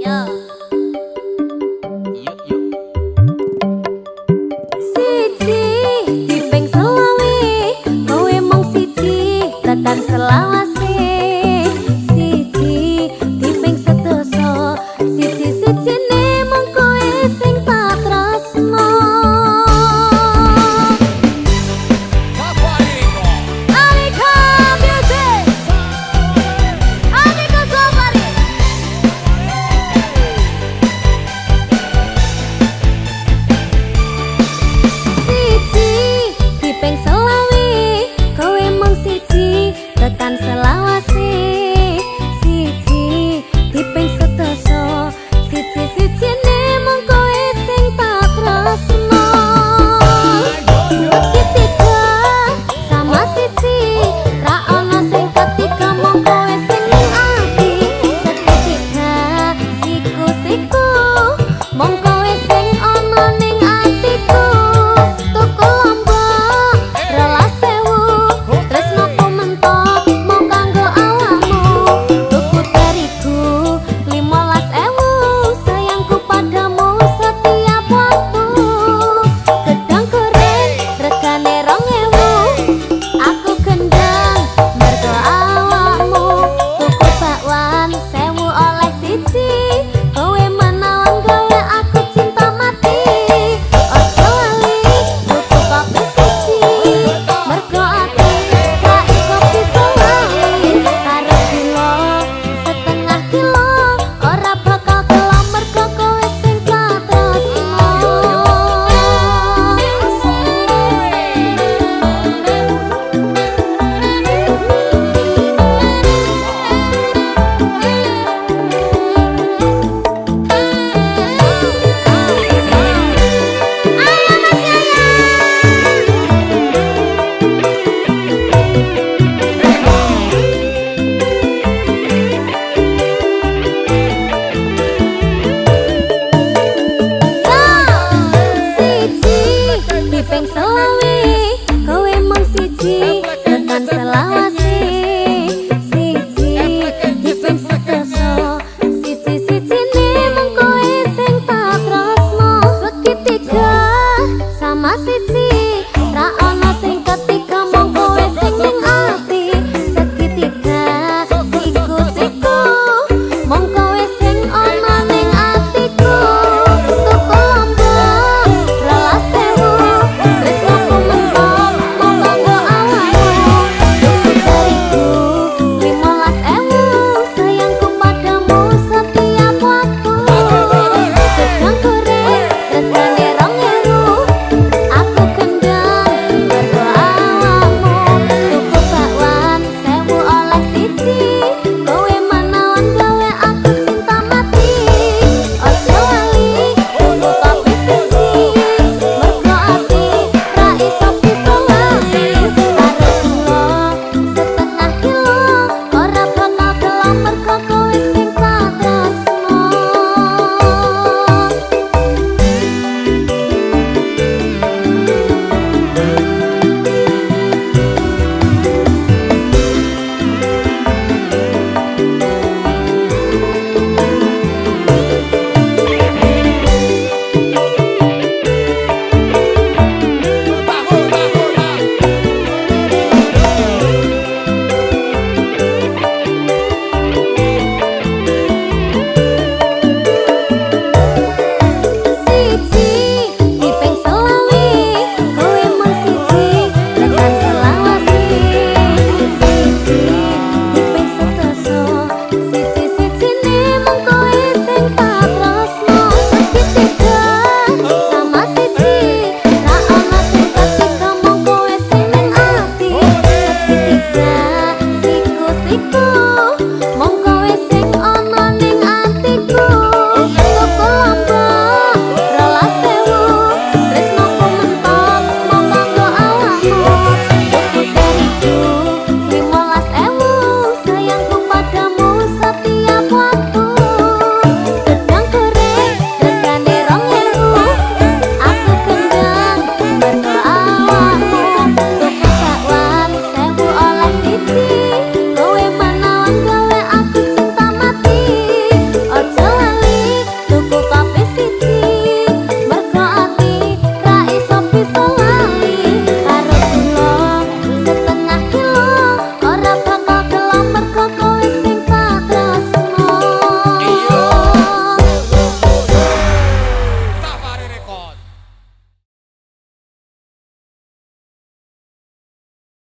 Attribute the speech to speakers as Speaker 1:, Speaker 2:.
Speaker 1: Yo.
Speaker 2: Yuk yuk.
Speaker 1: Siji diping 25, kowe mung siji tekan selawase. Siji diping 10, siji-sijine mung kowe sing tak tresno. Alika Music, Alika Safari. Siji diping 25, kowe mung siji tekan selawase. Siji diping 10, siji-sijine mung kowe sing tak tresno. Segitiga sama siji, ra ono sing ketiga, mung kowe sing ning ati. Segitiga siku-siku, mung kowe sing ana ning atiku. Tuku lombok 12.000, tresnoku mentok mung kanggo awakmu. Tuku terigu 15.000, sayangku padamu setiap waktu. Gedang goreng regane 2.000, aku gendang mergo awakmu. Tuku bakwan 1.000 oleh siji, kowe menawan gawe aku cinta mati. Ojo lali tuku kopi siji, mergo ati gak iso bisa lali. Karo gula setengah kilo, ora bakal kelo mergo kowe sing tak tresno. Ayo Mas Yaya. Siji diping 25, kowe mung siji tekan selawase.